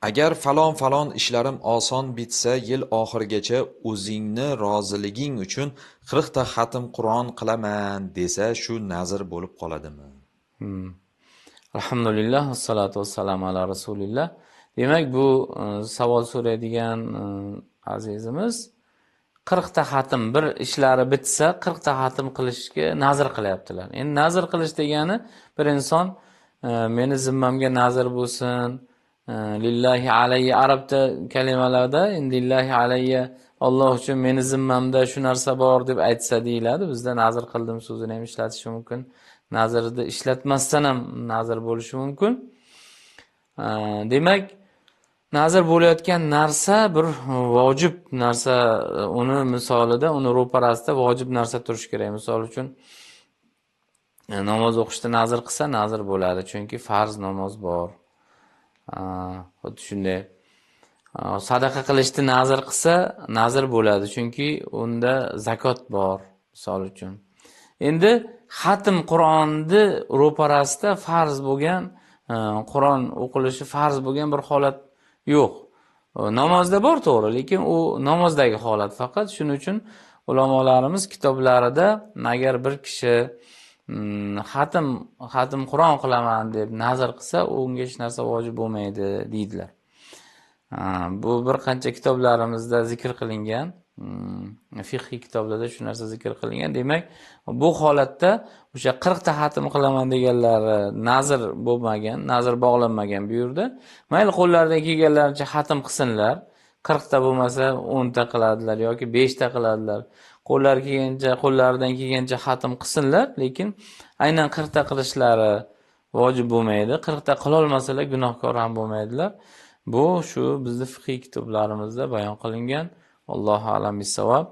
Agar falon falon ishlarim oson bitsa, yil oxirigacha o'zingni roziliging uchun 40 ta xatm Qur'on qilaman desa, shu nazr bo'lib qoladimi? Alhamdulillah, vassalotu vassalamu ala rasulillah. Demak, bu savol so'raydigan azizimiz 40 ta xatm, bir ishlari bitsa 40 ta xatm qilishga nazr qilyaptilar. Endi nazr qilish degani bir inson meni zimmamga nazr bo'lsin, lillahi alayya, arabcha kalimalarda endi lillahi alayya, Alloh uchun meni zimmamda shu narsa bor deb aytsa deyiladi. Bizda nazr qildim so'zini ham ishlatish mumkin. Nazrni ishlatmasdan ham nazr bo'lishi mumkin. Demak, nazr bo'layotgan narsa bir vojib narsa, uni misolida, uni ro'parasida vojib narsa turishi kerak. Misol uchun, namoz o'qishda nazr qilsa nazr bo'ladi, chunki farz namoz bor. Xuddi shunday. Sadaqa qilishni nazr qilsa nazr bo'ladi, chunki unda zakot bor, misol uchun. Endi xatm Qur'onni ro'parasida farz bo'lgan, Qur'on o'qilishi farz bo'lgan bir holat yo'q. Namozda bor to'g'ri, lekin u namozdagi holat faqat. Shuning uchun ulamolarimiz kitoblarida agar bir kishi xatm Qur'on qilaman deb nazr qilsa, unga hech narsa vojib bo'lmaydi deydilar. Bu bir qancha kitoblarimizda zikr qilingan, fiqhiy kitoblarda shu narsa zikr qilingan. Demak, bu holatda o'sha 40 ta xatm qilaman deganlari nazr bo'lmagan, nazr bog'lanmagan bu yerda. Mayli, qo'llaridan kelganlaricha xatm qilsinlar. 40 ta bo'lmasa 10 ta qiladilar yoki 5 ta qiladilar. Qo'llari kelgancha, qo'llaridan kelgancha xatm qilsinlar, lekin aynan 40 ta qilishlari vojib bo'lmaydi. 40 ta qila olmasalar gunohkor ham bo'lmaydilar. Bu shu bizning fiqhiy kitoblarimizda bayon qilingan. Allohu a'lam bissavob.